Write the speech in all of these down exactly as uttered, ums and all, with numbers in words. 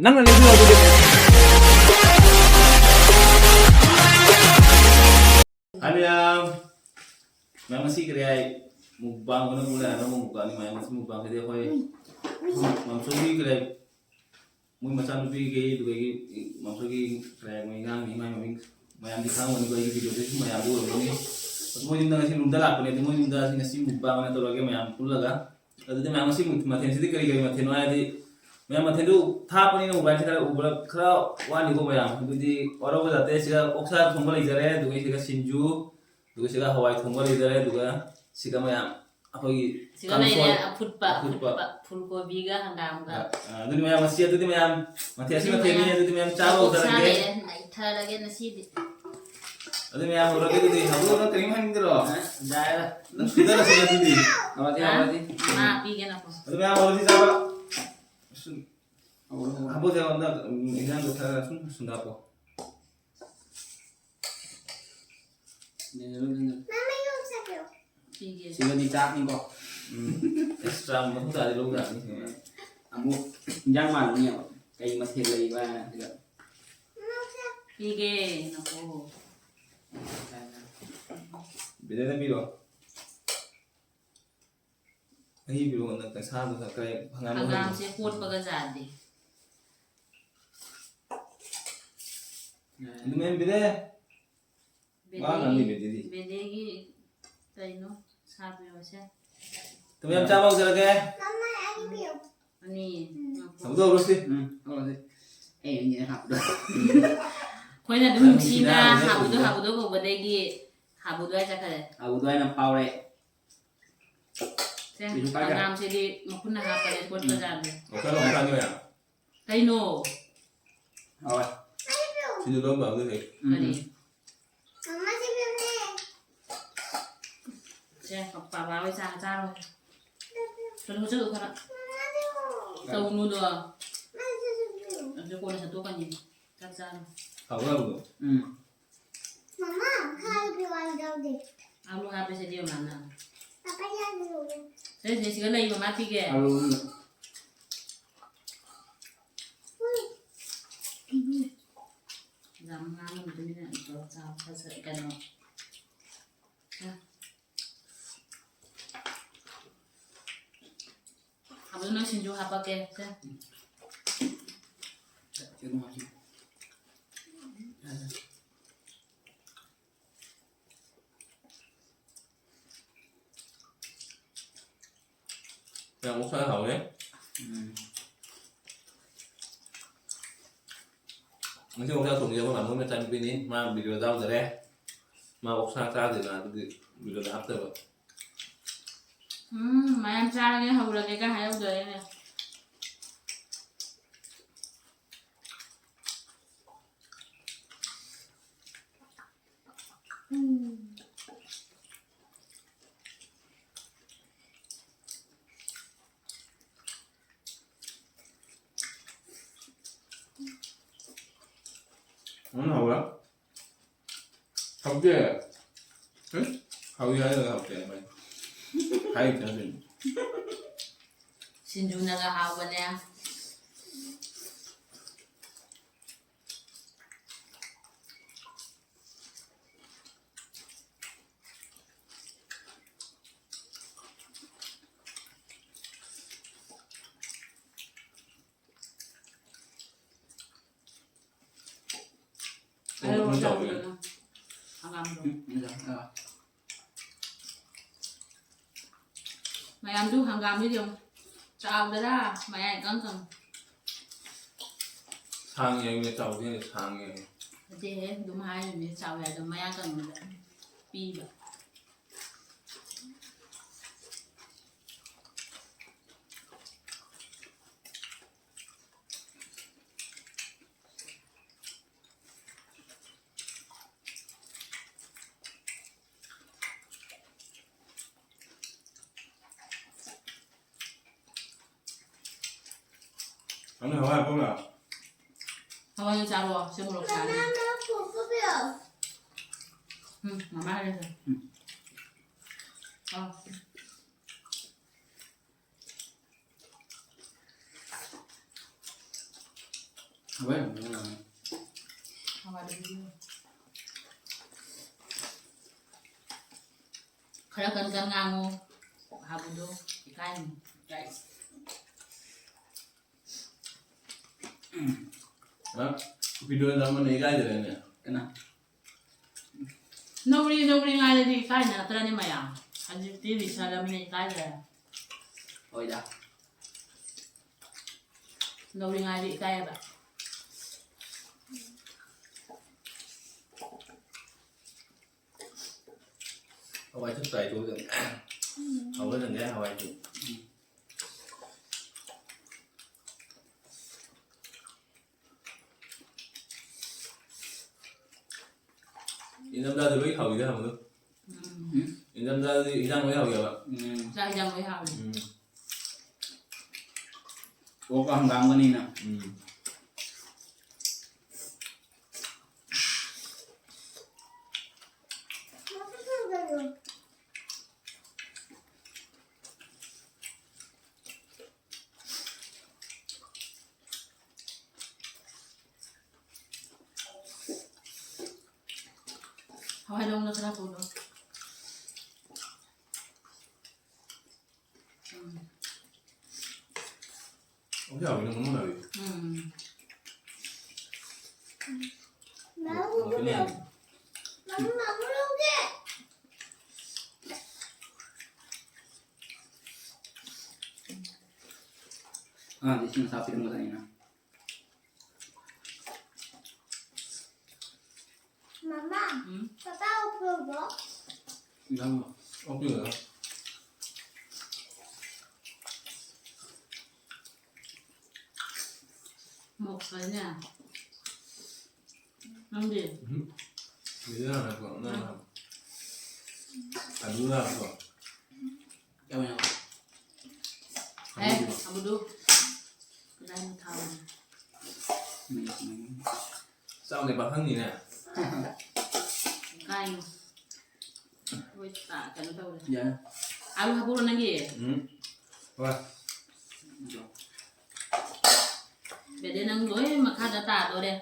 ꯅꯪꯅ ꯂꯩꯕꯤꯌꯣ ꯑꯗꯨꯗꯤ꯫ ꯍꯥꯏ ꯃꯌꯥꯝ, ꯃꯌꯥꯝ ꯉꯁꯤ ꯀꯔꯤ ꯍꯥꯏ, ꯃꯨꯛꯕꯥꯡ ꯑꯣꯏꯅ ꯎꯔꯦ, ꯑꯅꯧꯕ ꯃꯨꯛꯕꯥꯡꯅꯤ ꯃꯌꯥꯝ꯫ ꯉꯁꯤ ꯃꯨꯛꯕꯥꯡꯁꯤꯗꯤ ꯑꯩꯈꯣꯏ ꯃꯝꯁꯣꯒꯤ ꯀꯔꯤ ꯍꯥꯏ, ꯃꯣꯏ ꯃꯆꯥꯅꯨꯄꯤꯈꯩ ꯑꯗꯨꯗꯒꯤ ꯃꯝꯁꯣꯒꯤ ꯀꯔꯤ ꯍꯥꯏ, ꯃꯣꯏ ꯑꯉꯥꯡꯅꯤ, ꯃꯥꯏ ꯃꯃꯤꯡ ꯃꯌꯥꯝꯗꯤ ꯈꯪꯉꯝꯒꯅꯤꯀꯣ, ꯑꯩꯒꯤ ꯚꯤꯗꯤꯑꯣꯗꯁꯨ ꯃꯌꯥꯝꯗꯤ ꯎꯔꯝꯒꯅꯤ꯫ ꯑꯗꯨ ꯃꯣꯏ ꯌꯨꯝꯗ ꯉꯁꯤ ꯔꯨꯝꯗ ꯂꯥꯛꯄꯅꯦ, ꯑꯗꯨ ꯃꯣꯏ ꯌꯨꯝꯗ ꯑꯁꯤ ꯉꯁꯤ ꯃꯨꯛꯕꯥꯡ ꯑꯣꯏꯅ ꯇꯧꯔꯒꯦ ꯃꯌꯥꯝ ꯄꯨꯜꯂꯒ꯫ ꯑꯗꯨꯗꯤ ꯃꯌꯥꯝ ꯉꯁꯤ ꯃꯊꯦꯜꯁꯤꯗꯤ ꯀꯔꯤ ꯀꯔꯤ ꯃꯊꯦꯜꯅꯣ ꯍꯥꯏꯔꯗꯤ, ꯃꯌꯥꯝ ꯃꯊꯦꯜꯗꯨ ꯊꯥꯞꯄꯅꯤꯅ ꯃꯣꯕꯥꯏꯜꯁꯤ ꯈꯔ ꯎꯕ ꯈꯔ ꯋꯥꯅꯤꯀꯣ ꯃꯌꯥꯝ꯫ ꯑꯗꯨꯗꯤ ꯋꯥꯔꯧꯕ ꯌꯥꯗꯦ꯫ ꯁꯤꯗ ꯑꯣꯛꯁꯥ ꯊꯣꯡꯕ ꯂꯩꯖꯔꯦ, ꯑꯗꯨꯒ ꯁꯤꯗ ꯁꯤꯡꯖꯨ, ꯑꯗꯨꯒ ꯁꯤꯗ ꯍꯋꯥꯏ ꯊꯣꯡꯕ ꯂꯩꯖꯔꯦ, ꯑꯗꯨꯒ ꯁꯤꯗ ꯃꯌꯥꯝ ꯑꯩꯈꯣꯏꯒꯤ ꯁꯤꯗ ꯂꯩꯔꯦ ꯀꯥꯡꯁꯣꯏ, ꯑꯐꯨꯠꯄ, ꯑꯐꯨꯠꯄ꯫ ꯑꯐꯨꯠꯄ, ꯐꯨꯜꯀꯣꯕꯤꯒ ꯍꯪꯒꯥꯝꯒ꯫ ꯑ, ꯑ, ꯑꯗꯨꯗꯤ ꯃꯌꯥꯝ ꯉꯁꯤ, ꯑꯗꯨꯗꯤ ꯃꯌꯥꯝ ꯃꯊꯦꯜ ꯑꯁꯤ ꯑꯗꯨꯗꯤ ꯃꯊꯦꯜꯅꯤ, ꯃꯌꯥꯝ ꯑꯗꯨꯗꯤ ꯃꯌꯥꯝ ꯆꯥꯕ ꯑꯣꯛꯁꯥ ꯍꯧꯖꯔꯒꯦ꯫ ꯂꯩꯔꯦ, ꯅꯩꯊꯔꯒꯦ ꯉꯁꯤꯗꯤ꯫ ꯑꯗꯨ ꯃꯌꯥꯝ ꯍꯧꯔꯒꯦ ꯑꯗꯨꯗꯤ꯫ ꯍꯧꯔꯣ, ꯅꯪ ꯀꯔꯤꯝ ꯍꯥꯏꯅꯤꯡꯗ꯭ꯔꯣ? ꯌꯥꯔꯦ꯫ ꯅꯪ ꯁꯨꯗꯔꯁꯤ ꯑꯗꯨꯗꯤ꯫ ꯍꯧꯔꯁꯤ, ꯍꯥ? ꯍꯧꯔꯁꯤ꯫ ꯃꯥ ꯄꯤꯒꯦ ꯅꯈꯣ꯫ ꯑꯗꯨ ꯃꯌꯥꯝ ꯍꯧꯔꯁꯤ ꯆꯥꯕ꯫ ꯁꯨꯝ ꯍꯧꯔꯣ, ꯍꯧꯔꯣ꯫ ꯍꯥꯞꯄꯣꯁꯦ, ꯑꯝꯇ, ꯎꯝ, ꯏꯟꯖꯥꯡꯗꯣ ꯈꯔ ꯁꯨꯝ ꯁꯨꯝ ꯍꯥꯞꯄꯣ꯫ ꯄꯤꯒꯦ꯫ ꯁꯤꯃꯗꯤ ꯆꯥꯛꯅꯤꯀꯣ꯫ ꯎꯝ꯫ ꯑꯦꯛꯁꯇ꯭ꯔꯥ ꯃꯊꯧ ꯇꯥꯔꯗꯤ ꯂꯧ ꯌꯥꯅꯤ ꯁꯤꯃ꯫ ꯑꯃꯨꯛ ꯏꯟꯖꯥꯡ ꯃꯥꯟꯅꯅꯦꯕ꯫ ꯀꯩ ꯃꯊꯦꯜ ꯂꯩꯕ ꯍꯥꯏꯅ ꯁꯤꯗ꯫ ꯄꯤꯒꯦ, ꯅꯈꯣ꯫ ꯕꯤꯗꯦꯟꯗ ꯄꯤꯔꯣ꯫ ꯃꯍꯤ ꯄꯤꯔꯛꯑꯣ, ꯅꯪ ꯅꯁꯥꯗꯣ ꯈꯔ ꯀꯩ ꯍꯪꯒꯥꯝ ꯍꯪꯒꯥꯝꯁꯦ ꯀꯣꯠꯄꯒ ꯆꯥꯗꯦ꯫ ꯑꯗꯨꯃꯥꯏꯅ ꯕꯤꯗꯦ꯫ ꯋꯥ ꯉꯥꯡꯉꯤ ꯕꯦꯗꯦꯒꯤ, ꯕꯦꯗꯦꯗꯤ꯫ ꯕꯦꯗꯦꯒꯤ ꯀꯩꯅꯣ ꯁꯥꯕꯤꯔꯣꯁꯦ꯫ ꯑꯗꯨꯃꯥꯏꯅ ꯆꯥꯕ ꯍꯧꯖꯔꯒꯦ꯫ ꯃꯃꯥ, ꯑꯩꯒꯤ ꯄꯤꯌꯨ꯫ ꯑꯅꯤ꯫ ꯎꯝ꯫ ꯍꯧꯗꯣꯛꯑꯔꯣꯏꯁꯤ꯫ ꯎꯝ, ꯍꯧꯔꯁꯤ꯫ ꯑꯩ ꯑꯅꯤꯅ ꯍꯥꯞꯄꯗꯣ꯫ ꯑꯩꯈꯣꯏꯅ ꯑꯗꯨꯝ ꯅꯪ ꯅꯨꯡꯁꯤꯅ ꯅꯨꯡꯁꯤꯅ ꯍꯥꯞꯄꯗꯣ ꯍꯥꯞꯄꯗꯣ ꯍꯥꯞꯄꯗꯣ ꯀꯧꯕꯗꯒꯤ ꯍꯥꯞꯄꯗꯣ ꯍꯥꯏ ꯆꯠꯈ꯭ꯔꯦ꯫ ꯍꯥꯞꯄꯗꯣ ꯍꯥꯏꯅ ꯐꯥꯎꯔꯦ꯫ ꯁꯦ, ꯀꯩꯁꯨ ꯀꯥꯏꯗꯦ꯫ ꯍꯪꯒꯥꯝꯁꯤꯗꯤ ꯃꯈꯨꯠꯅ ꯍꯥꯞꯄꯅꯦ ꯀꯣꯠꯄ ꯎꯝ꯫ ꯌꯥꯗꯦ꯫ ꯂꯧꯁꯜꯂꯣ, ꯂꯧꯁꯜꯂꯣ, ꯌꯥꯔꯦ꯫ ꯀꯩꯅꯣ? ꯍꯥꯎꯋꯦ꯫ ꯁꯤꯁꯨ ꯂꯧꯕ ꯑꯝꯇ ꯍꯦꯛ꯫ ꯎꯝ, ꯀꯔꯤ? ꯎꯝ꯫ ꯁꯦ, ꯄꯥꯄꯥ ꯍꯣꯏ ꯆꯥ ꯆꯥꯔꯣ꯫ ꯀꯩꯅꯣ ꯆꯠꯂꯨ ꯈꯔ꯫ ꯇꯧꯅꯨꯗꯣ꯫ ꯑꯗꯨ ꯀꯣꯟꯅ ꯁꯠꯇꯣꯛꯀꯅꯤ꯫ ꯆꯥꯛ ꯆꯥꯔꯣ꯫ ꯍꯥꯎꯕ꯭ꯔꯥ ꯍꯥꯎꯕ꯭ꯔꯣ? ꯎꯝ꯫ ꯃꯃꯥ, ꯈꯥꯏꯕꯤ ꯋꯥꯏ ꯇꯧꯗꯦ꯫ ꯑꯥꯂꯨ ꯍꯥꯞꯄꯦ ꯁꯤꯗꯤ ꯃꯃꯥꯅ꯫ ꯄꯥꯄꯥ ꯌꯥꯗ꯭ꯔꯣ? ꯁꯦ, ꯁꯦ, ꯁꯤꯒ ꯂꯩ ꯃꯃꯥ ꯄꯤꯒꯦ꯫ ꯑꯥꯂꯨ꯫ ꯒ꯭ꯔꯥꯝ ꯃꯉꯥ ꯑꯃ ꯇꯨꯃꯤꯟꯅ ꯇꯧꯔ ꯆꯥꯕ ꯈꯔ ꯀꯩꯅꯣ꯫ ꯁꯦ꯫ ꯑꯗꯨ ꯅꯣꯏ ꯁꯤꯡꯖꯨ ꯍꯥꯄꯛꯀꯦ꯫ ꯁꯦ꯫ ꯌꯥꯝ ꯑꯣꯛꯁꯥ ꯍꯥꯎꯋꯦ꯫ ꯎꯝ꯫ ꯉꯁꯤ ꯑꯣꯛꯁꯥ ꯊꯣꯡꯉꯤꯁꯦ ꯑꯩꯈꯣꯏ ꯃꯥꯃꯣ ꯃꯆꯥꯅꯨꯄꯤꯅꯤ꯫ ꯃꯥ ꯚꯤꯗꯤꯑꯣ ꯌꯥꯎꯗꯔꯦ꯫ ꯃꯥ ꯑꯣꯛꯁꯥ ꯆꯥꯗꯦꯅ ꯑꯗꯨꯒꯤ ꯚꯤꯗꯤꯑꯣꯗ ꯍꯥꯞꯇꯕ꯫ ꯎꯝ, ꯃꯌꯥꯝ ꯆꯥꯔꯒꯦ ꯍꯧꯔꯒꯦꯒ ꯍꯥꯏꯍꯧꯗꯔꯦꯅꯦ꯫ ꯎꯝ꯫ ꯎꯝ, ꯍꯥꯎꯕ꯭ꯔꯥ? ꯍꯥꯎꯇꯦ꯫ ꯎꯝ? ꯍꯥꯎꯏ ꯍꯥꯏꯔꯒ ꯍꯥꯎꯇꯦ ꯍꯥꯏꯕ꯫ ꯍꯥꯏꯔꯤꯕ ꯅꯠꯇꯦ꯫ ꯁꯤꯡꯖꯨꯅꯒ ꯍꯥꯎꯕꯅꯦ꯫ ꯑꯩ ꯎꯝ, ꯎꯝ, ꯇꯧꯋꯦ꯫ ꯍꯪꯒꯥꯝꯗꯣ꯫ ꯎꯝ, ꯎꯝ, ꯎꯝ꯫ ꯃꯌꯥꯝꯗꯨ ꯍꯪꯒꯥꯝꯗꯨꯗꯤ ꯌꯦꯡꯉꯨ꯫ ꯆꯥꯎꯗꯔꯥ? ꯃꯌꯥ ꯏꯀꯪ ꯀꯪꯉꯦ꯫ ꯁꯥꯡꯉꯦ ꯍꯥꯏꯕꯅꯦ, ꯆꯥꯎꯗꯦ ꯍꯥꯏꯕꯅꯦ, ꯁꯥꯡꯉꯦ ꯍꯥꯏꯕꯅꯦ꯫ ꯅꯠꯇꯦꯍꯦ, ꯑꯗꯨꯝ ꯍꯥꯏꯔꯤꯕꯅꯦ, ꯆꯥꯎꯋꯦ ꯍꯥꯏꯗꯣ ꯃꯌꯥ ꯀꯪꯕꯗ ꯄꯤꯕ꯫ ꯅꯪꯅ ꯍꯋꯥꯏ ꯍꯥꯞꯄꯕ꯭ꯔꯥ? ꯍꯋꯥꯏ ꯆꯥꯔꯣ, ꯁꯤ ꯃꯣꯔꯣꯛ ꯁꯥꯔꯦ꯫ ꯎꯝ, ꯃꯃꯥ ꯍꯥꯏꯔꯁꯦ꯫ ꯎꯝ꯫ ꯑꯥ꯫ ꯍꯋꯥꯏ ꯍꯥꯞꯄꯕ꯭ꯔꯥ? ꯍꯋꯥꯏ꯫ ꯈꯔ ꯀꯟ ꯀꯟ ꯉꯥꯡꯉꯨ꯫ ꯍꯥꯕꯨꯗꯣ ꯏꯀꯥꯏꯅꯤ꯫ ꯎꯝ꯫ ꯍꯥ? ꯀꯨꯄꯤꯗꯣ ꯅꯝꯕꯅ ꯏꯀꯥꯏꯗ꯭ꯔꯦꯅꯦ꯫ ꯀꯅꯥ? ꯅꯧꯔꯤ ꯅꯧꯔꯤ ꯉꯥꯏꯗꯗꯤ ꯏꯀꯥꯏꯅ ꯅꯠꯇ꯭ꯔꯅꯦ ꯃꯌꯥꯝ? ꯍꯧꯖꯤꯛꯇꯤ ꯂꯤꯁꯜꯂꯕꯅꯤꯅ ꯏꯀꯥꯏꯗ꯭ꯔꯦ꯫ ꯍꯣꯏꯗ꯫ ꯅꯧꯔꯤꯉꯥꯏꯗꯤ ꯏꯀꯥꯏꯌꯦꯕ꯫ ꯍꯋꯥꯏ ꯆꯞ ꯆꯥꯏ ꯇꯧꯗꯅ꯫ ꯍꯋꯥꯏ ꯆꯪꯗꯦ, ꯍꯋꯥꯏ ꯆꯪ-, ꯎꯝ꯫ ꯏꯪꯊꯝꯊꯥꯗ ꯂꯣꯏ ꯍꯥꯎꯏꯗ, ꯍꯥꯎꯕꯗꯣ꯫ ꯎꯝ꯫ ꯏꯪꯊꯝꯊꯥꯗꯗꯤ ꯏꯟꯖꯥꯡ ꯂꯣꯏ ꯍꯥꯎꯏꯕ꯫ ꯎꯝ꯫ ꯆꯥꯛ ꯏꯟꯖꯥꯡ ꯂꯣꯏ ꯍꯥꯎꯏ꯫ ꯎꯝ꯫ ꯑꯣꯛꯀ ꯍꯪꯒꯥꯝꯒꯅꯤꯅ꯫ ꯎꯝ꯫ ꯍꯋꯥꯏ ꯂꯧꯅ ꯈꯔ ꯄꯨꯔꯣ꯫ ꯎꯝ꯫ ꯑꯣꯛ ꯌꯥꯎꯕꯅ ꯃꯃꯜ ꯂꯧꯏ꯫ ꯎꯝ꯫ ꯃꯃꯜ ꯂꯧꯒꯦ꯫ ꯃꯃꯜ ꯂꯧꯒꯦ꯫ ꯑꯉꯥꯡꯗꯤ ꯏꯁꯤꯡ ꯑꯁꯥꯕ ꯄꯤꯔꯝꯒꯗꯕꯅꯤꯅ꯫ ꯃꯃꯥ, ꯎꯝ? ꯄꯄꯥ ꯑꯣꯛ ꯄꯨꯔꯛꯑꯣ꯫ ꯏꯟꯖꯥꯡꯂꯣ? ꯑꯣꯛ ꯄꯨꯔꯛꯑꯣ꯫ ꯃꯣꯔꯣꯛ ꯁꯥꯏꯅꯦ꯫ ꯅꯪꯗꯤ? ꯎꯝ꯫ ꯌꯦꯟꯖꯥꯡ ꯍꯥꯏꯕ꯭ꯔꯣ? ꯉꯥ ꯍꯥꯏꯕ꯭ꯔꯣ? ꯑꯂꯨ ꯍꯥꯏꯕ꯭ꯔꯣ? ꯌꯥꯎꯋꯦ, ꯌꯥꯎꯋꯦ꯫ ꯑꯦ, ꯑꯂꯨꯗꯨꯔꯣ? ꯑꯂꯨꯗꯨ꯫ ꯀꯗꯥꯏꯅꯣ ꯊꯥꯎ? ꯎꯝ, ꯎꯝ꯫ ꯆꯥꯎꯅꯦ ꯄꯥꯈꯪꯅꯤꯅꯦ꯫ ꯀꯥꯏꯅꯣ? ꯍꯣꯏ, ꯇꯥ-, ꯀꯩꯅꯣ ꯇꯧꯔꯦ꯫ ꯌꯥꯔꯦ꯫ ꯑꯂꯨ ꯍꯥꯞꯄꯛꯎꯔꯣ ꯅꯪꯒꯤ? ꯎꯝ꯫ ꯍꯣꯏ꯫ ꯗꯦꯗꯦ, ꯅꯪ ꯂꯣꯏ ꯃꯈꯥꯗ ꯇꯥꯗꯣꯔꯦ꯫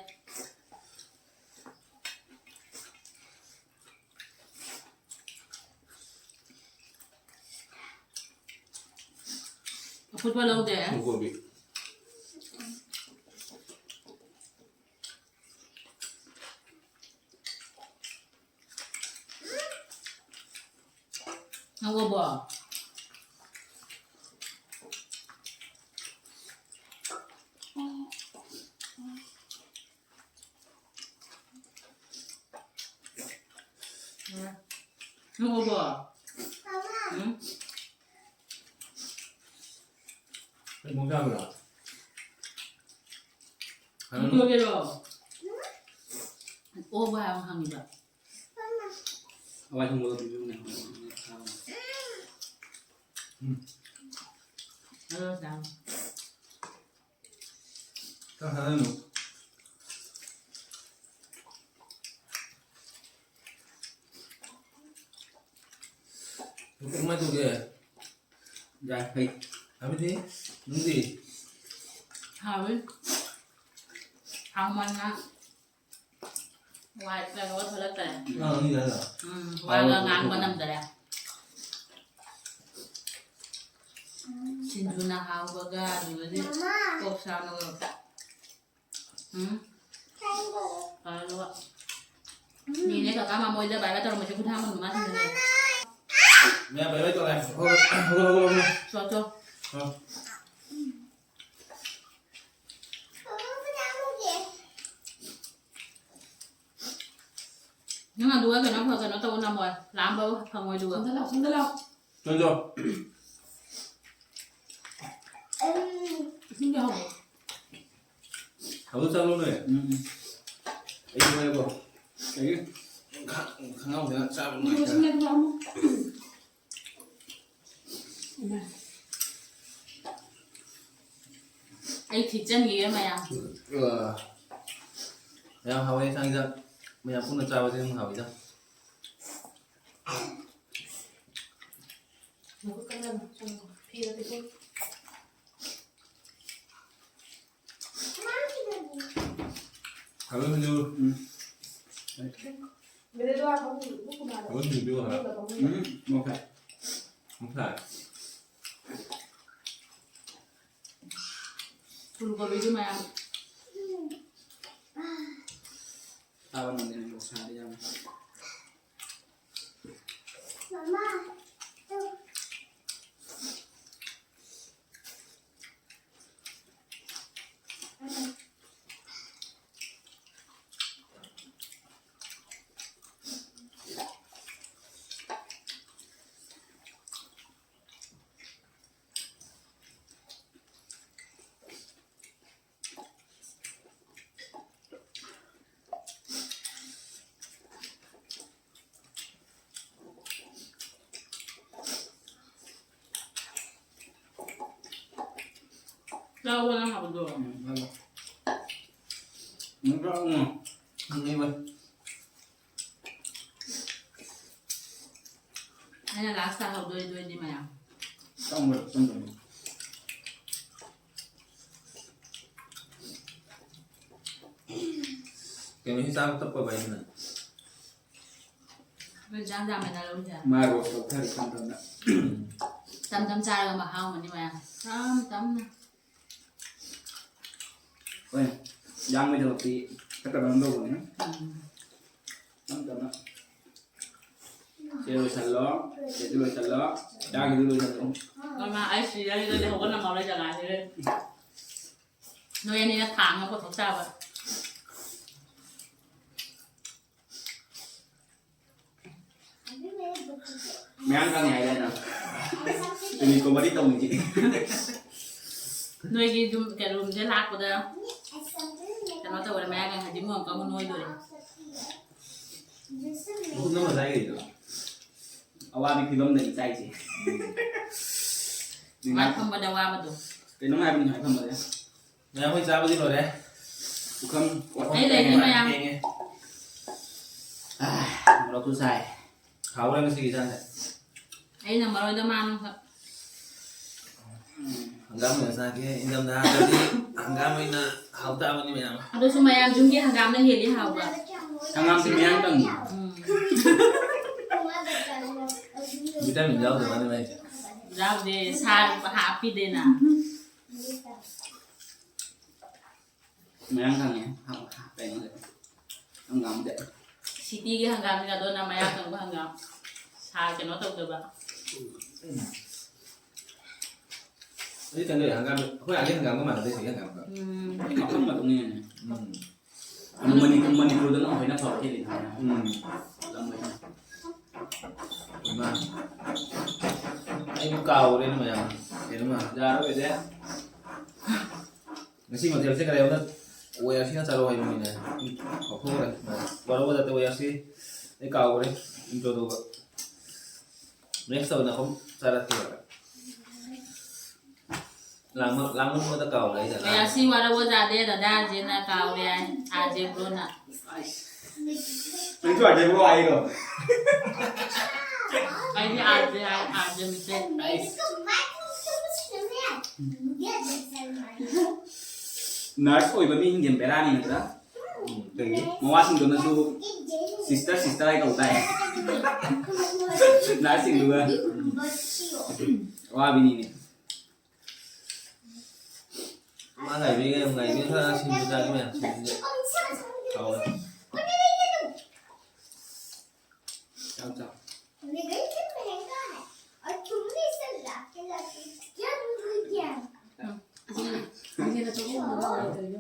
ꯐꯨꯠꯄ ꯂꯧꯗꯦ꯫ ꯀꯣꯕꯤ꯫ ꯉꯧꯔꯕꯣ? ꯉꯧꯔꯕꯣ? ꯎꯝ? ꯀꯩ ꯃꯑꯣꯡ ꯆꯥꯕ꯭ꯔꯣ? ꯍꯪꯉꯨ꯫ ꯐꯨꯠꯇꯣꯛꯑꯒꯦꯔꯣ? ꯑꯣꯕ ꯍꯥꯏꯕ ꯍꯪꯉꯤꯕ꯫ ꯍꯋꯥꯏ ꯊꯣꯡꯕꯗꯣ ꯄꯤꯕꯤꯌꯨꯅꯦ, ꯍꯋꯥꯏ ꯊꯣꯡꯕꯗꯣ ꯆꯥꯕ꯫ ꯎꯝ꯫ ꯑꯗꯣ ꯆꯥꯕ꯫ ꯆꯥꯛ ꯆꯥꯔꯅꯨ꯫ ꯀꯃꯥꯏ ꯇꯧꯒꯦ? ꯌꯥꯏ, ꯐꯩ꯫ ꯍꯥꯏꯕꯗꯤ, ꯅꯪꯗꯤ? ꯍꯥꯎꯋꯤ꯫ ꯍꯥꯎꯃꯟꯅ ꯋꯥꯏ ꯀꯩꯅꯣꯒ ꯊꯣꯛꯂꯛꯇꯔꯦ꯫ ꯅꯪ ꯑꯅꯤ ꯍꯥꯏꯔꯣ? ꯎꯝ, ꯋꯥꯒ ꯉꯥꯡꯕ ꯅꯝꯗꯔꯦ꯫ ꯁꯤꯡꯖꯨꯅ ꯍꯥꯎꯕꯒ, ꯑꯗꯨꯗꯒꯤ ꯃꯃꯥ꯫ ꯀꯣꯛ ꯁꯥꯕꯒ꯫ ꯎꯝ? ꯐꯔꯦ, ꯑꯗꯨꯒ ꯃꯤꯅꯦ ꯀꯀꯥ ꯃꯃꯣꯏꯗ ꯕꯥꯏ ꯕꯥꯏ ꯇꯧꯔꯝꯕꯁꯦ ꯈꯨꯊꯥꯡ ꯑꯃ ꯃꯥ ꯊꯤꯟꯗꯣꯛꯑꯦ꯫ ꯃꯌꯥꯝ ꯕꯥꯏ ꯕꯥꯏ ꯇꯧꯔꯦ꯫ ꯍꯣꯏ, ꯍꯣꯏ, ꯍꯣꯏ, ꯍꯣꯏ, ꯍꯣꯏ꯫ ꯆꯣ, ꯆꯣ꯫ ꯍꯣꯏ꯫ ꯅꯪ ꯑꯗꯨꯒ ꯀꯩꯅꯣ ꯈꯔ ꯀꯩꯅꯣ ꯇꯧ ꯅꯝꯃꯣꯏ꯫ ꯂꯥꯝꯕ ꯐꯪꯉꯣꯏ ꯑꯗꯨꯒ꯫ ꯁꯣꯝꯗ ꯂꯥꯎ, ꯁꯣꯝꯗ ꯂꯥꯎ꯫ ꯆꯣ, ꯆꯣ꯫ ꯏꯁꯤꯡ ꯌꯥꯎꯕ꯭ꯔꯣ? ꯊꯕꯛ ꯆꯠꯂꯣꯅꯦ꯫ ꯎꯝ꯫ ꯑꯩ ꯅꯨꯡꯉꯥꯏꯕ꯭ꯔꯣ? ꯑꯩ ꯈ-, ꯈꯪꯍꯧꯗꯅ ꯆꯥꯕ ꯅꯨꯡꯉꯥꯏꯇꯦ꯫ ꯏꯁꯤꯡ ꯌꯥꯎꯕ꯭ꯔꯣ? ꯑꯩ ꯊꯤꯠꯆꯟꯒꯤꯒꯦ ꯃꯌꯥꯝ꯫ ꯑ, ꯌꯥꯝ ꯍꯥꯎꯋꯦ ꯏꯟꯁꯥꯡꯁꯦ꯫ ꯃꯌꯥꯝ ꯄꯨꯟꯅ ꯆꯥꯕꯁꯦ ꯑꯗꯨꯝ ꯍꯥꯎꯋꯤꯗ꯫ ꯃꯈꯨꯠ ꯀꯟꯅ ꯐꯤꯗ ꯇꯩꯊꯣꯛ꯫ ꯍꯜꯂꯣ, ꯁꯤꯡꯖꯨ꯫ ꯎꯝ꯫ ꯍꯜꯂꯣ, ꯁꯤꯡꯖꯨ ꯍꯥꯏꯕ꯫ ꯎꯝ, ꯃꯣꯔꯣꯛ ꯁꯥꯏ꯫ ꯃꯣꯔꯣꯛ ꯁꯥꯏ꯫ ꯐꯨꯜ ꯀꯣꯕꯤꯁꯨ ꯃꯌꯥꯝ꯫ ꯆꯥꯕ ꯉꯝꯗꯦ ꯅꯪ ꯁꯥꯗꯤ ꯌꯥꯝ꯫ ꯆꯥꯎꯕ ꯅꯪ ꯍꯥꯏꯕꯗꯣ꯫ ꯎꯝ, ꯍꯥꯏꯕ꯫ ꯎꯝ, ꯆꯥꯎꯕ꯫ ꯈꯪꯉꯦꯕ꯫ ꯑꯩꯅ ꯂꯥꯁ ꯇꯥꯍꯧꯗꯣꯏꯗꯣꯏꯗꯤ ꯃꯌꯥꯝ꯫ ꯆꯪꯕ꯭ꯔꯥ? ꯆꯪꯗꯕ꯭ꯔꯥ? ꯀꯩꯅꯣ ꯍꯤꯟꯖꯥꯡ ꯇꯞꯄꯕ ꯑꯩꯅ? ꯑꯩꯈꯣꯏ ꯏꯟꯖꯥꯡ ꯌꯥꯝꯃꯦꯅ ꯂꯧꯔꯤꯁꯦ꯫ ꯃꯥ ꯔꯣꯁ ꯂꯧꯊꯔꯤ ꯇꯝ ꯇꯝꯅ꯫ ꯇꯝ ꯇꯝ ꯆꯥꯔꯒ ꯃꯍꯥꯎ ꯑꯃꯅꯤ ꯃꯌꯥꯝ꯫ ꯇꯝ ꯇꯝꯅ꯫ ꯍꯣꯏ, ꯌꯥꯡꯕꯩ ꯊꯕꯛꯇꯤ ꯈꯔ ꯀꯩꯅꯣꯝ ꯇꯧꯕꯅꯦ꯫ ꯎꯝ꯫ ꯇꯞ ꯇꯞꯅ꯫ ꯁꯤ ꯂꯣꯏꯁꯜꯂꯣ, ꯁꯤꯁꯨ ꯂꯣꯏꯁꯜꯂꯣ, ꯆꯥꯛꯀꯤꯁꯨ ꯂꯣꯏꯁꯜꯂꯣ꯫ ꯃꯃꯥ, ꯑꯩ ꯁꯤꯔꯅꯤꯗ ꯂꯩꯍꯧꯕ ꯅꯪꯍꯧꯔꯣꯏ ꯖꯒꯥꯁꯤꯗ꯫ ꯅꯣꯏ ꯑꯅꯤꯅ ꯊꯥꯡꯉ ꯄꯨꯊꯣꯛ ꯇꯥꯕ꯫ ꯃꯌꯥꯝ ꯀꯪꯉꯦ ꯍꯥꯏꯗꯥꯏ ꯅꯪ? ꯀꯔꯤ ꯀꯣꯃꯦꯗꯤ ꯇꯧꯅꯤꯡꯉꯤ? ꯅꯣꯏꯒꯤ ꯌꯨꯝ, ꯀꯩꯅꯣ, ꯔꯨꯝꯁꯦ ꯂꯥꯛꯄꯗ ꯀꯩꯅꯣ ꯇꯧꯔꯦ, ꯃꯌꯥ ꯀꯪꯉꯗꯤ ꯃꯨꯛ ꯑꯃꯨꯛꯀ ꯑꯃꯨꯛ ꯅꯣꯏꯗꯣꯔꯦ꯫ ꯃꯈꯨꯠ ꯅꯝꯃ ꯆꯥꯏ ꯀꯩꯅꯣ? ꯑꯋꯥꯕꯤ ꯐꯤꯕꯝꯗꯅꯤ ꯆꯥꯏꯁꯦ꯫ ꯃꯥꯏ ꯐꯝꯕꯗ ꯋꯥꯕꯗꯣ꯫ ꯀꯩꯅꯣꯝ ꯍꯥꯏꯕꯅꯤ ꯃꯥꯏ ꯐꯝꯕꯗ꯫ ꯃꯌꯥꯝ ꯍꯣꯏ ꯆꯥꯕꯗꯤ ꯂꯣꯏꯔꯦ꯫ ꯄꯨꯈꯝ ꯑꯩ ꯂꯩꯔꯤ ꯃꯌꯥꯝ꯫ ꯊꯦꯡꯉꯦ꯫ ꯑꯥ, ꯃꯣꯔꯣꯛꯁꯨ ꯁꯥꯏ꯫ ꯍꯥꯎꯔꯦ ꯉꯁꯤꯒꯤ ꯏꯟꯁꯥꯡꯁꯦ꯫ ꯑꯩꯅ ꯃꯔꯣꯏꯗ ꯃꯥꯅ ꯈꯛ꯫ ꯍꯪꯒꯥꯝ ꯑꯣꯏꯅ ꯆꯥꯒꯦ꯫ ꯏꯪꯊꯝꯊꯥꯗꯗꯤ ꯍꯪꯒꯥꯝ ꯑꯣꯏꯅ ꯍꯥꯎ ꯇꯥꯕꯅꯤ ꯃꯌꯥꯝ꯫ ꯑꯗꯨꯁꯨ ꯃꯌꯥꯝ ꯌꯨꯝꯒꯤ ꯍꯪꯒꯥꯝꯅ ꯍꯦꯜꯂꯤ ꯍꯥꯎꯕ꯫ ꯍꯪꯒꯥꯝꯁꯤ ꯃꯌꯥꯝ ꯀꯪꯉꯤ꯫ ꯎꯝ꯫ ꯚꯤꯇꯥꯃꯤꯟ ꯌꯥꯎꯗꯕꯅꯤ ꯃꯥꯏꯁꯦ꯫ ꯌꯥꯎꯗꯦ, ꯁꯥ ꯍꯥꯞꯄꯤꯗꯦꯅ꯫ ꯃꯌꯥꯡ ꯀꯪꯉꯦ꯫ ꯍꯥ-, ꯍꯥ-, ꯀꯩꯅꯣꯗ꯫ ꯍꯪꯒꯥꯝꯗ꯫ ꯁꯤꯇꯤꯒꯤ ꯍꯪꯒꯥꯝꯅꯤꯅ ꯑꯗꯣ ꯅꯪ ꯃꯌꯥꯡ ꯀꯪꯕ ꯍꯪꯒꯥꯝ꯫ ꯁꯥ ꯀꯩꯅꯣ ꯇꯧꯗꯕ꯫ ꯑꯩ ꯈꯪꯗꯦ, ꯍꯪꯒꯥꯝ, ꯑꯩꯈꯣꯏ ꯑꯥꯒꯤ ꯍꯪꯒꯥꯝꯒ ꯃꯥꯟꯅꯗꯦ, ꯁꯤꯒꯤ ꯍꯪꯒꯥꯝꯒ꯫ ꯎꯝ꯫ ꯃꯈꯜ ꯃꯇꯨꯡ ꯏꯟꯅꯅꯦ꯫ ꯎꯝ꯫ ꯃꯅꯤ-, ꯃꯅꯤꯄꯨꯔꯗꯅ ꯑꯃꯨꯛ ꯍꯦꯟꯅ ꯐꯕ ꯍꯦꯜꯂꯤ ꯍꯥꯏꯅ꯫ ꯎꯝ꯫ ꯂꯝ ꯑꯣꯏꯅ꯫ ꯏꯃꯥ꯫ ꯑꯩꯕꯨ ꯀꯥꯎꯔꯦꯅꯦ ꯃꯌꯥꯝ꯫ ꯀꯩꯅꯣꯃ꯫ ꯌꯥꯔꯣꯏꯗꯦ꯫ ꯉꯁꯤ ꯃꯊꯦꯜꯁꯦ ꯀꯔꯤ ꯍꯥꯏꯕꯅꯣ? ꯑꯣ ꯑꯥꯔ ꯁꯤꯅ ꯆꯥꯔꯣ ꯍꯥꯏꯕꯅꯤꯅꯦ꯫ ꯀꯥꯎꯊꯣꯛꯈ꯭ꯔꯦ꯫ ꯕꯥꯔꯣ ꯕꯖꯥꯔꯗ ꯑꯣ ꯑꯥꯔ ꯁꯤ꯫ ꯑꯩ ꯀꯥꯎꯈ꯭ꯔꯦ꯫ ꯏꯟꯇ꯭ꯔꯣꯗꯨꯒ꯫ ꯅꯦꯛꯁ ꯇꯧꯕꯗ ꯑꯩꯈꯣꯏ ꯆꯥꯔꯛꯀꯦ꯫ ꯂꯥꯡꯃꯟ-, ꯂꯥꯡꯃꯟꯕꯗ ꯀꯥꯎꯔꯦ ꯑꯩꯅ꯫ ꯑꯣ ꯑꯥꯔ ꯁꯤ ꯋꯥꯔꯧꯕ ꯌꯥꯗꯦ, ꯗꯗꯥ ꯑꯥꯔ ꯖꯦꯅ ꯀꯥꯎꯔꯦ ꯍꯥꯏ, ꯑꯥꯔ ꯖꯦ ꯕ꯭ꯔꯣꯅ꯫ ꯅꯪꯁꯨ ꯑꯥꯔ ꯖꯦ ꯕ꯭ꯔꯣ ꯍꯥꯏꯔꯣ? ꯑꯩꯗꯤ ꯑꯥꯔ ꯖꯦ ꯍꯥꯏ, ꯑꯥꯔ ꯖꯦ ꯃꯤꯇꯩ꯫ ꯅꯔꯁ ꯑꯣꯏꯕ ꯃꯤꯁꯤꯡꯁꯦ ꯕꯦꯔꯥꯅꯤ ꯅꯠꯇ꯭ꯔꯥ? ꯎꯝ, ꯀꯩꯒꯤ? ꯃꯋꯥꯁꯤꯡꯗꯨꯅꯁꯨ sister, sister ꯍꯥꯏ ꯀꯧ ꯇꯥꯏ꯫ ꯅꯔꯁꯁꯤꯡꯗꯨꯒ꯫ ꯋꯥꯕꯤꯅꯤꯅꯦ꯫ ꯃꯥ ꯉꯥꯏꯕꯤꯒꯦ, ꯉꯥꯏꯕꯤꯒꯦ, ꯈꯔ ꯁꯤꯡꯖꯨ ꯆꯥꯒꯦ ꯃꯌꯥꯝ, ꯁꯤꯡꯖꯨ꯫ ꯍꯥꯎꯋꯦ꯫ ꯆꯥꯎ, ꯆꯥꯎ꯫ महंगा है और तुमने इसे लाके लाके क्या मुझे ज्ञान? ꯇꯧꯕ ꯅꯠꯇ꯭ꯔꯣ? ꯇꯧꯕ ꯅꯠꯇ꯭ꯔꯣ? ꯇꯧꯕ ꯅꯠꯇ꯭ꯔꯣ?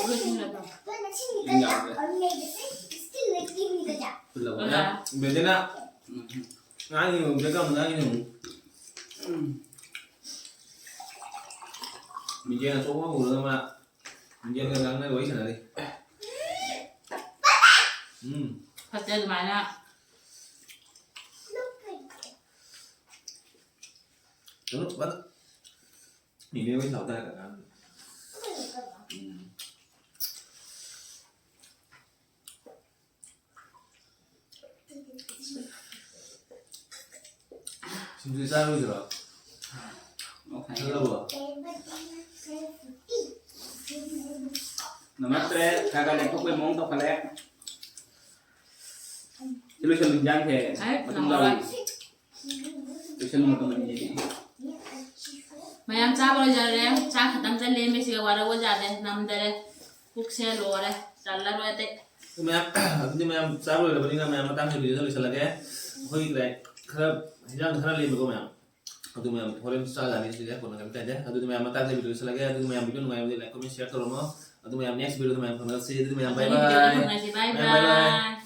ꯇꯧꯕ ꯅꯠꯇ꯭ꯔꯣ? ꯇꯧꯕ ꯅꯠꯇ꯭ꯔꯣ? ꯇꯧꯕ ꯅꯠꯇ꯭ꯔꯣ? ꯇꯧꯕ ꯅꯠꯇ꯭ꯔꯣ? ꯇꯧꯕ ꯅꯠꯇ꯭ꯔꯣ? ꯇꯧꯕ ꯅꯠꯇ꯭ꯔꯣ? ꯇꯧꯕ ꯅꯠꯇ꯭ꯔꯣ? ꯇꯧꯕ ꯅꯠꯇ꯭ꯔꯣ? ꯇꯧꯕ ꯅꯠꯇ꯭ꯔꯣ? ꯇꯧꯕ ꯅꯠꯇ꯭ꯔꯣ? ꯇꯧꯕ ꯅꯠꯇ꯭ꯔꯣ? ꯉꯥꯡꯉꯤꯅꯦ, ꯕꯦꯛ ꯑꯃ ꯉꯥꯡꯉꯤꯅꯦ꯫ ꯎꯝ꯫ ꯃꯤꯡꯖꯦꯜ ꯑꯆꯧꯕ ꯑꯃ ꯎꯔꯒ ꯃꯥ ꯃꯤꯡꯖꯦꯜꯒ ꯉꯥꯡꯅ ꯋꯥꯔꯤ ꯁꯥꯟꯅꯔꯤ꯫ ꯎꯝ꯫ ꯐꯠꯇꯦ ꯑꯗꯨꯃꯥꯏꯅ꯫ ꯀꯩꯅꯣ, ꯐꯖꯅ ꯃꯤꯡꯖꯦꯜ ꯋꯥꯔꯤ ꯁꯥꯟꯅꯕ ꯇꯥꯔꯦ ꯀꯅꯥ? ꯎꯝ꯫ ꯁꯤꯡꯖꯨ ꯆꯥꯔꯣꯏꯗ꯭ꯔꯣ? ꯈꯜꯂꯕꯣ? ꯅꯃꯁꯇꯦ, ꯈꯔ ꯈꯔ ꯂꯦꯞꯊꯣꯛꯄꯩ ꯃꯑꯣꯡ ꯇꯧꯈꯠꯂꯛꯑꯦ꯫ ꯁꯤ ꯂꯣꯏꯁꯜꯂꯨ, ꯏꯟꯖꯥꯡꯁꯦ ꯑꯩ ꯃꯇꯨꯡ ꯇꯥꯔꯤ꯫ ꯂꯣꯏꯁꯜꯂꯨ, ꯃꯇꯨꯡ ꯑꯅꯤꯁꯤꯗꯤ꯫ ꯃꯌꯥꯝ ꯆꯥꯕ ꯂꯣꯏꯖꯔꯦ꯫ ꯆꯥꯛ ꯈꯛꯇꯪꯗ ꯂꯦꯝꯃꯦ꯫ ꯁꯤꯒ ꯋꯥꯔꯧꯕ ꯌꯥꯗꯦ꯫ ꯅꯝꯗꯔꯦ꯫ ꯄꯨꯛꯁꯦ ꯂꯣꯏꯔꯦ꯫ ꯆꯜꯂꯔꯣꯏ ꯑꯇꯩ꯫ ꯃꯌꯥꯝ ꯑꯗꯨꯗꯤ ꯃꯌꯥꯝ ꯆꯥꯕ ꯂꯣꯏꯔꯕꯅꯤꯅ ꯃꯌꯥꯝ ꯃꯇꯥꯡꯁꯤꯗ ꯚꯤꯗꯤꯑꯣꯗ ꯂꯣꯏꯁꯤꯜꯂꯒꯦ꯫ ꯑꯩꯈꯣꯏꯒꯤ ꯂꯥꯏꯛ ꯈꯔ ꯍꯤꯟꯖꯥꯡ ꯈꯔ ꯂꯦꯝꯕꯀꯣ ꯃꯌꯥꯝ, ꯑꯗꯨ ꯃꯌꯥꯝ ꯍꯣꯔꯦꯟ ꯆꯥꯖꯥꯅꯤ꯫ ꯁꯤꯁꯦ ꯀꯣꯟꯅ ꯀꯩꯝ ꯀꯥꯏꯗꯦ꯫ ꯑꯗꯨꯗꯤ ꯃꯌꯥꯝ ꯃꯇꯥꯡꯁꯤꯗ ꯚꯤꯗꯤꯑꯣ ꯂꯣꯏꯁꯤꯜꯂꯒꯦ꯫ ꯑꯗꯨꯗꯤ ꯃꯌꯥꯝ ꯚꯤꯗꯤꯑꯣ ꯅꯨꯡꯉꯥꯏꯕꯗꯤ ꯂꯥꯏꯛ ꯀꯣꯃꯦꯟ ꯁꯤꯌꯔ ꯇꯧꯔꯝꯃꯣ꯫ ꯑꯗꯨ ꯃꯌꯥꯝ ꯅꯦꯛꯁ ꯚꯤꯗꯤꯑꯣꯗ ꯃꯌꯥꯝ ꯐꯪꯅꯔꯁꯤ꯫ ꯑꯗꯨꯗꯤ ꯃꯌꯥꯝ ꯕꯥꯏ ꯃꯊꯪꯒꯤ ꯚꯤꯗꯤꯑꯣꯗ ꯕꯥꯏ꯫ ꯐꯪꯅꯁꯤ꯫ ꯕꯥꯏ ꯃꯌꯥꯝ ꯕꯥꯏ ꯕꯥꯏ꯫ ꯕꯥꯏ꯫